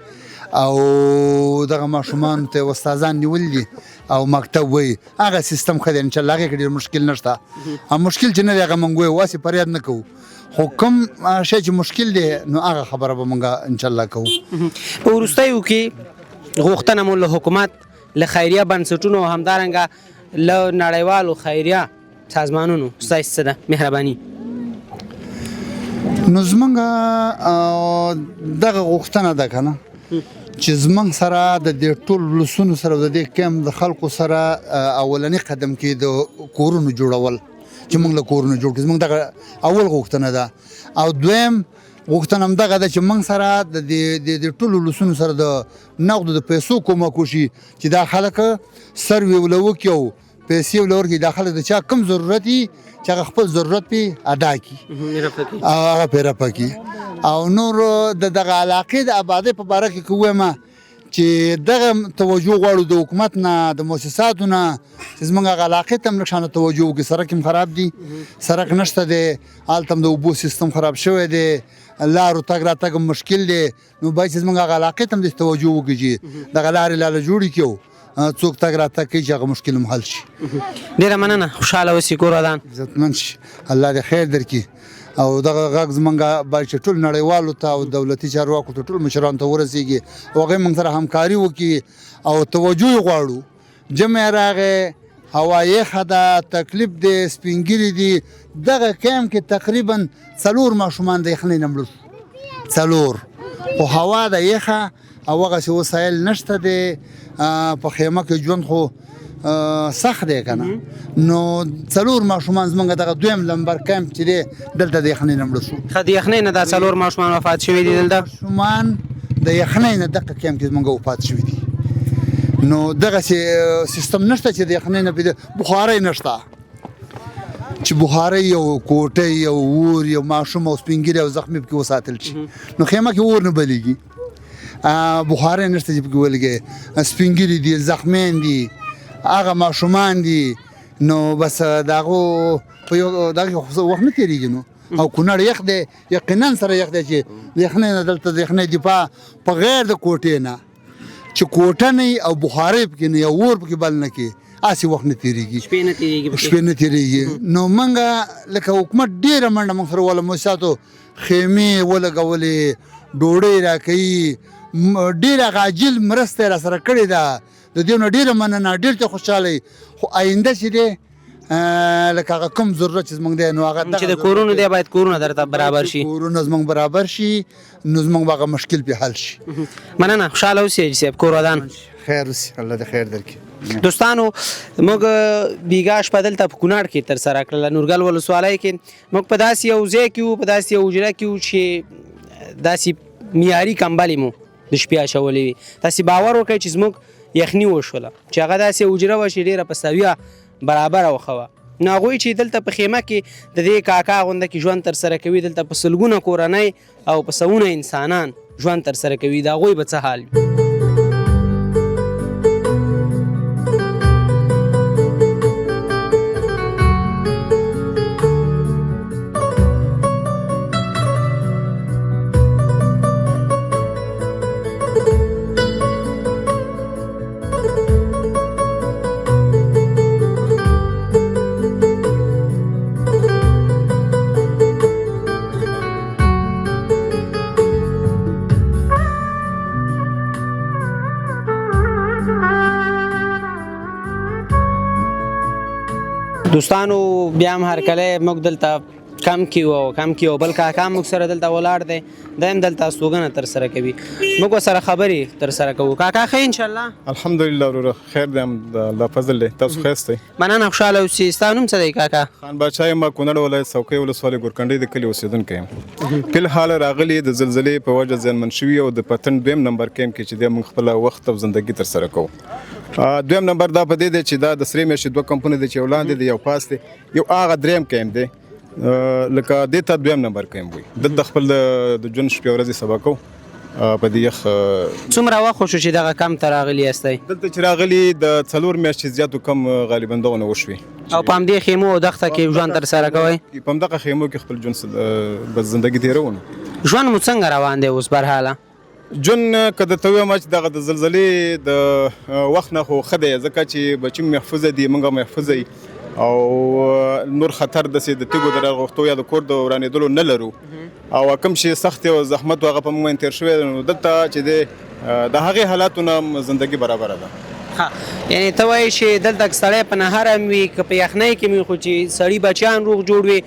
او دغه ماشومان ته استادان نیول دي او مکتب وایي، هغه سیستم ښه دی ان شاء الله، هغې کې ډېر مشکل نشته. او مشکل چې نه دی هغه مونږ وایو، هسې فریاد نه کوو، خو کوم شی چې مشکل دی نو هغه خبره به مونږ ان شاء الله کوو. په وروستیو کې غوښتنه مو له حکومت، له خیریه بنسټونو او همدارنګه له نړیوالو خیریه سازمانونو ستاسو څه ده؟ مهرباني. نو زمونږ دغه غوښتنه ده که نه چې زمونږ سره د دې ټول ولسونو سره د دې کمپ د خلکو سره اولنی قدم کې د کورونو جوړول، چې موږ له کورونو جوړ کړو، زمونږ دغه اول غوښتنه ده. او دویم غوښتنه هم دغه ده چې موږ سره د دې ټولو ولسونو سره د نغدو د پیسو کومک وشي، چې دا خلک سروې وله وکړي او پیسې وله ورکړي، دا خلک د چا کوم ضرورت وي چې هغه خپل ضرورت پې ادا کړي او هغه پې رفع کړي. او نور د دغه علاقې د آبادۍ په باره کې که ووایم چې دغه توجه غواړو د حکومت نه، د مؤسساتو نه، چې زمونږ هغه علاقې ته هم لږ شانه توجه وکړي. سړک هم خراب دي، سړک نشته دی، هلته هم د اوبو سیستم خراب شوی دی، لارو تګ راتګ هم مشکل دی. نو باید چې زمونږ هغه علاقې ته هم داسې توجه وکړي چې دغه لارې لاله جوړې کړي او څوک تګ راتګ کوي چې هغه مشکل هم حل شي. ډېره مننه، خوشحاله اوسې، کور ودان. عزتمن شي، الله دې خیر درکړي. او دغه غږ زمونږ باید چې ټول نړیوالو ته او دولتي چارواکو ته، ټول مشرانو ته ورسېږي او هغوی موږ سره همکاري وکړي او توجه یې غواړو. جمع راغی، هوا یخه ده، تکلیف دی، سپینږیري دي. دغه کمپ کې تقریبا 4 ماشومان د یخنۍ نه مړه شو، 4. خو هوا ده یخه او هغسې وسایل نشته دی، په خیمه کې ژوند خو سخت دی که نه. نو 4 ماشومان زمونږ دغه دویم لمبر کمپ چې دی دلته د یخنۍ نه مړه شو. ښه، د یخنۍ نه دا 4 ماشومان وفات شوي دي دلته؟ ماشومان د یخنۍ نه دغه کمپ کې زمونږ وفات شوي دي. نو دغسې سیستم نشته چې د یخنۍ نه پیدا، بخارۍ نشته چې بخارۍ یو کوټه یو اور یو ماشوم او سپینږیری او زخمي پکې وساتل شي. نو خیمه کې اور نه بلېږي، بخارۍ نشته چې پکې ولګي، سپینږیري دي، زخمیان دي، هغه ماشومان دي. نو بس د هغو په یو دغه خو وخت نه تېرېږي. نو او کونړ یخ دی، یقینا سره یخ دی چې د یخنۍ نه دلته د یخنۍ دفاع په غیر د کوټې نه چې کوټه نه وي او بخارۍ پکې نه وي او اور پکې بل نه کړي، هسې وخت نه تېرېږي، شپې نه تېرېږي پکې. شپې نه تېرېږي. نو موږ لکه حکومت ډېره منډه موږ سره وله، مؤسساتو خیمې ولګولې، ډوډۍ راکوي، ډېره هغه عاجل مرسته یې راسره کړې ده، د دې نه ډېره مننه، ډېر ته خوشحاله یو. خو آینده چې دی لکه هغه کوم ضرورت چې زموږ دی نو هغه چې د کورونو دی باید کورونه درته برابر شي، کورونه زموږ برابر شي، نو زموږ به هغه مشکل پرې حل شي. مننه، خوشحاله اوسئ حاجي صاحب، کور ودان. خیر اوسې، الله دې خیر درکړي. دوستانو موږ بیګا شپه دلته په کونړ کې ترسره کړله، نورګل ولسوالۍ کې. موږ په داسې یو ځای کې وو، په داسې یو حجره کې وو چې داسې معیاري کمبلې مو د شپې اچولې وي. تاسې باور وکړئ چې زموږ یخني وشوله، چې هغه داسې حجره وه چې ډېره په سویه برابره وښه وه. نو هغوی چې دلته په خیمه کې د دې کاکا غونده کې ژوند ترسره کوي، دلته په سلګونه کورنۍ او په سوونه انسانان ژوند ترسره کوي، د هغوی به څه حال وي؟ دوستانو بیا هم هرکلی موږ دلته کم کې وو، کم کې یو بل کاکا موږ سره دلته ولاړ دی، دی هم دلته استوګنه ترسره کوي، موږ ورسره خبرې ترسره کوو. کاکا ښه انشاءالله؟ الحمدلله وروره، خیر دی، هم د الله فضل دی، تاسو ښه یاستئ؟ مننه، خوشحاله اوسئ. ستا نوم څه دی کاکا؟ خان باچا یم، کونړ ولایت څوکۍ ولسوالۍ ګورکنډۍ د کلي اوسېدونکی یم. فی الحال راغلي د زلزلې په وجه زیانمن شوي او د پتن دویم نمبر کیمپ کې چې دی موږ خپله وخت او زندګي ترسره کوو. دویم نمبر دا په دې دی چې دا د سرې میاشتې دوه کمپونه دي چې یو لاندې دی یو پاس دی، یو هغه دریم کیمپ دی، لکه دې ته دویم نمبر کیمپ وایي. دلته خپل د ژوند شپې ورځې سبا کوو. په دې یخ، څومره وخت وشو چې دغه کمپ ته راغلي یاستئ؟ دلته چې راغلي د 4 میاشتې زیاتو کم غالباً دغه نه وشوې. او په همدې خیمو او دښته کې ژوند ترسره کوئ؟ په همدغه خیمو کې خپل ژوند بس زندګي تېروو. ژوند مو څنګه روان دی اوس برحاله؟ ژوند که درته ووایم چې دغه د زلزلې د وخت نه خو ښه دی، ځکه چې بچي مو محفوظه دي، موږ محفوظه یو او نور خطر داسې د تیږو د راغوښتو یا د کور د ورانېدلو نه لرو. او کوم چې سخت او زحمت هغه په موږ باندې تېر شوی، نو دلته چې دی د هغې حالاتو نه زندګي برابره ده. ښه، یعنې ته وایې چې دلته که سړی په نهر هم وي، که په یخنۍ کې وي، خو چې سړي بچیان روغ جوړ وي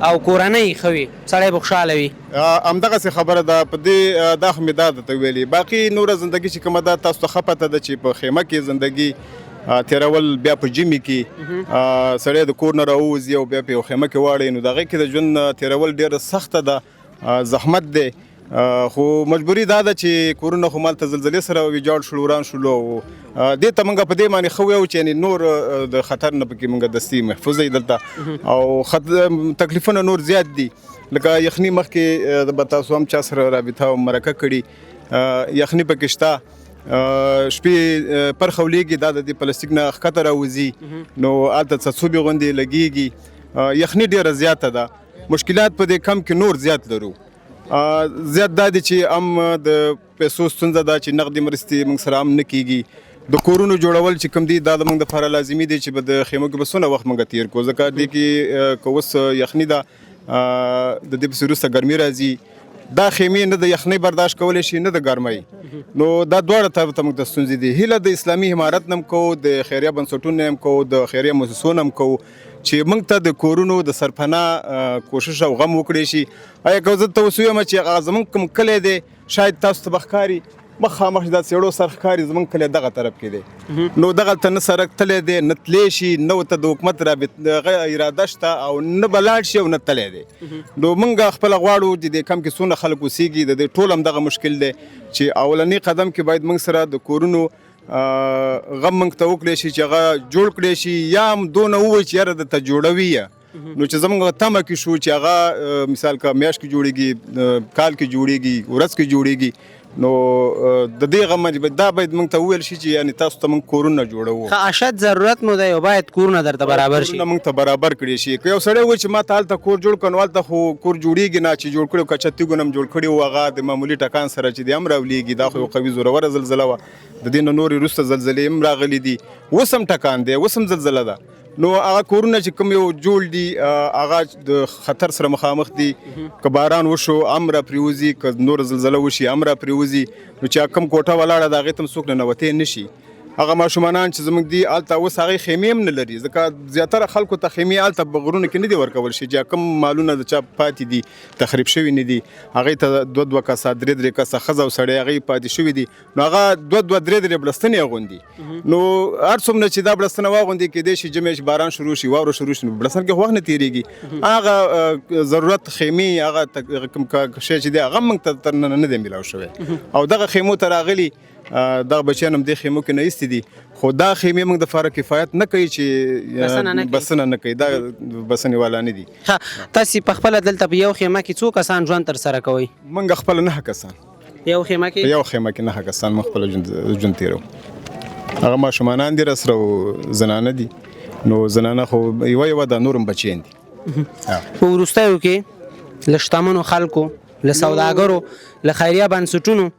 او کورنۍ ښه وي، سړی به خوشحاله وي. همدغسې خبره ده. په دې دا خو مې دا درته ویلي، باقي نوره زندګي چې کومه ده تاسو ته ښه پته ده چې په خیمه کې زندګي تېرول، بیا په ژمي کې سړی د کور نه راووځي او بیا په یو خیمه کې واړوي، نو د هغې کې د ژوند تېرول ډېره سخته ده، زحمت دی. خو مجبوري دا ده چې کورونه خو مالته زلزلې سره ویجاړ شول، وران شول، او دې ته موږ په دې باندې ښه ویو چې یعنې نور د خطر نه پکې موږ دستي محفوظ یو دلته، او تکلیفونه نور زیات دي. لکه یخني مخکې به تاسو هم چا سره رابطه او مرکه کړي، یخني پکې شته، شپې پرخه ولېږي، دا د دې پلاستیک نه ښکته راوځي، نو هلته څه څوبې غوندې لګېږي، یخني ډېره زیاته ده. مشکلات په دې کم کې نور زیات لرو. زیات دا دي چې هم د پیسو ستونزه ده چې نغدي مرستې موږ سره هم نه کېږي. د کورونو جوړول چې کوم دي دا د موږ دپاره لازمي دي چې به د خیمو کې به څونه وخت موږ تېر کړو، ځکه دې کې که اوس یخني ده، د دې پسې وروسته ګرمي راځي، دا خیمې نه د یخنۍ برداشت کولی شي نه د ګرمۍ، نو دا دواړه طرف ته موږ ته ستونزې دي. هیله د اسلامي امارت نه هم کوو، د خیریه بنسټونو نه هم کوو، د خیریه موسسو نه هم کوو چې موږ ته د کورونو د سرپناه کوشش او غم وکړی شي. ایا که زه ته اوس ووایم چې هغه زموږ کوم کلی دی، شاید تاسو ته به ښکاري مخامخ دا څېړو سر ښکاري، زموږ کلی دغه طرف کې دی، نو دغلته نه سړک تللی دی، نه تللی شي، نه ورته د حکومت هغه اراده شته او نه به لاړ شي او نه تللی دی. نو موږ خپله غواړو چې دې کم کې څونه خلک اوسېږي، د دې ټول همدغه مشکل دی چې اولنی قدم کې باید موږ سره د کورونو غم موږ ته وکړی شي چې هغه جوړ کړی شي، یا هم دونه ووایي چې یاره درته جوړوي یې. نو چې زموږ تمه کې شو چې هغه مثال که میاشت کې جوړېږي، کال کې جوړېږي، ورځ کې جوړېږي، نو د دې غم باندې دا باید موږ ته وویل شي چې یعنې تاسو ته موږ کورونه جوړوو. ښه، اشد ضرورت مو دی او باید کورونه درته برابر شي. کورونه موږ ته برابر کړی شي. که یو سړی وایي چې ما ته هلته کور جوړ کړ، نو هلته خو کور جوړېږي نه، چې جوړ کړي کچه تیږو نه هم جوړ کړي وو، هغه د معمولي ټکان سره چې دی هم راولېږي. دا خو یو قوي زوروره زلزله وه، د دې نه نورې وروسته زلزلې هم راغلي دي، اوس هم ټکان دی، اوس هم زلزله ده. نو هغه کورونه چې کوم یو جوړ دي هغه د خطر سره مخامخ دي، که باران وشو هم را پرېوځي، که نوره زلزله وشي هم را پرېوځي. نو چې کوم کوټه ولاړه ده هغې ته هم څوک ننوتی نه شي. هغه ماشومانان چې زموږ دي هلته اوس هغې خیمې هم نه لري، ځکه زیاتره خلکو ته خیمې هلته په غرونو کې نه دي ورکول شي، چې کوم مالونه د چا پاتې دي تخریب شوي نه دي، هغې ته دوه دوه کسه درې درې کسه ښځه او سړی هغې پاتې شوي دي، نو هغه دوه دوه درې درې بړستنې اغوندي. نو هر څومره چې دا بړستنه واغوندي کېدای شي ژمی چې باران شروع شي، واوره شروع شي، نو بړستن کې خو وخت نه تېرېږي. هغه ضرورت خیمې هغه کوم شی چې دی هغه موږ ته تر ننه نه دی میلاو شوی، او دغه خیمو ته راغلي دغه بچیان هم دې خیمو کې نه ایستي دي، خو دا خیمې موږ دپاره کفایت نه کوي چې بسنه نه کوي، دا بسنې والا نه دي. ښه، تاسې په خپله دلته په یو خیمه کې څو کسان ژوند ترسره کوئ؟ موږ خپله 9 کسان. یو خیمه کې؟ په یو خیمه کې 9 کسان موږ خپله ژوند تېروو. هغه ماشومانان دي راسره او زنانه دي، نو زنانه خو یوه یوه دا نور هم بچیان دي. په وروستیو کې له شتمنو خلکو، له سوداګرو، له خیریه بنسټونو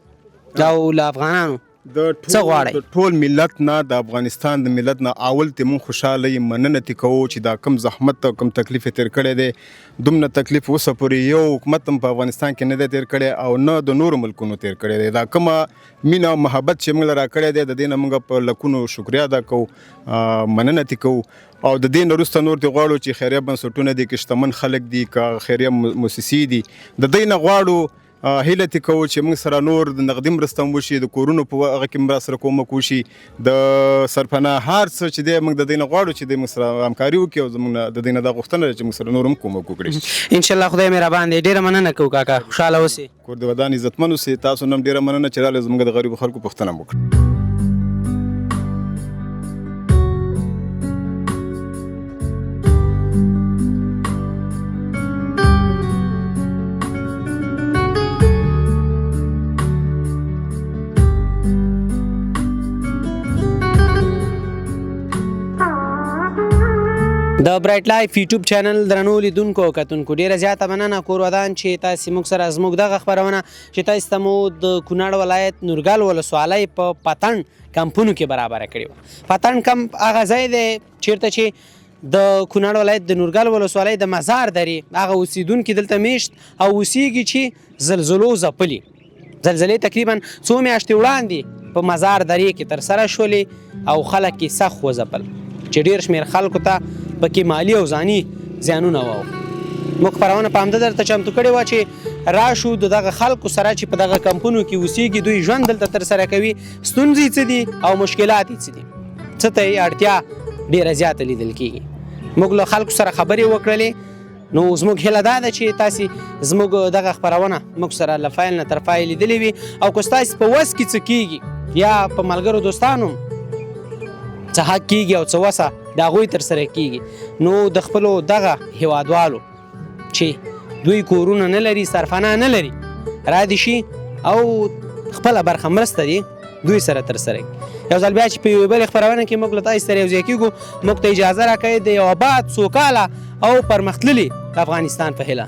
او له افغانانو څه غواړئ؟ د ټول ملت نه، د افغانستان د ملت نه اول ته مونږ خوشحاله یو، مننه ترې کوو چې دا کوم زحمت او کوم تکلیف یې تېر کړی دی، دومره تکلیف اوسه پورې یو حکومت هم په افغانستان کې نه دی تېر کړی او نه د نورو ملکونو تېر کړی دی. دا کومه مینه او محبت چې موږ له راکړی دی، د دې نه موږ په لکونو شکریه ادا کوو، مننه ترې کوو. او د دې نه وروسته نور ترې غواړو چې خیریه بنسټونه دي، که شتمن خلک دي، که خیریه موسسې دي، د دوی نه غواړو، هیله ترې کوو چې موږ سره نور د نغدي مرسته هم وشي، د کورونو په هغه کې هم راسره کومک وشي، د سرپناه هر څه چې دی موږ د دوی نه غواړو چې دوی موږ سره همکاري وکړي، او زموږ نه د دوی نه دا غوښتنه ده چې موږ سره نور هم کومک وکړي. انشاءالله خدای مهربان دی. ډېره مننه کوو کاکا، خوشحاله اوسې. کور دې ودان، عزتمن اوسې. تاسو نه هم ډېره مننه چې راغلئ، زموږ د غریبو خلکو پوښتنه مو وکړه. د برایټ لایف یوټیوب چینل درنو لیدونکو او کتونکو، ډیره زیاته مننه، کور ودان چې تاسو موږ سره زموږ دغه خپرونه چې تاسو ته مو د کونړ ولایت نورګل ولسوالۍ په پتن کمپونو کې برابره کړې وه. پتن کمپ هغه ځای دی چیرته چې د کونړ ولایت د نورګل ولسوالۍ د مزار درې هغه اوسیدونکي دلته میشت او اوسیږي چې زلزلو ځپلي. زلزلې تقریبا څو میاشتې وړاندې په مزار درې کې ترسره شولې او خلک یې سخت وځپل چې ډېر شمېر خلکو ته پکې مالي او ځاني زیانونه واوښتل. موږ خپرونه په همده درته چمتو کړې وه چې راشو د دغه خلکو سره چې په دغه کمپونو کې اوسیږي، دوی ژوند دلته ترسره کوي، ستونزې څه دي او مشکلات یې څه دي، څه ته یې اړتیا ډېره زیاته لیدل کېږي. موږ له خلکو سره خبرې وکړلې. نو زموږ هیله دا ده چې تاسې زموږ دغه خپرونه موږ سره له فایل نه تر پایه لیدلې وي او که ستاسې په وس کې څه کېږي یا په ملګرو دوستانو څه حق کېږي او څه وسه د هغوی تر سره کېږي، نو د خپلو دغه هیوادوالو چې دوی کورونه نه لري، سرپناه نه لري، را دي شي او خپله برخه مرسته دي دوی سره تر سره کړي. یو ځل بیا چې په یوې بلې خپرونه کې موږ له تاسو سره یو ځای کېږو، موږ ته اجازه راکړئ د یو اباد، سوکاله او پرمختللي افغانستان په هیله.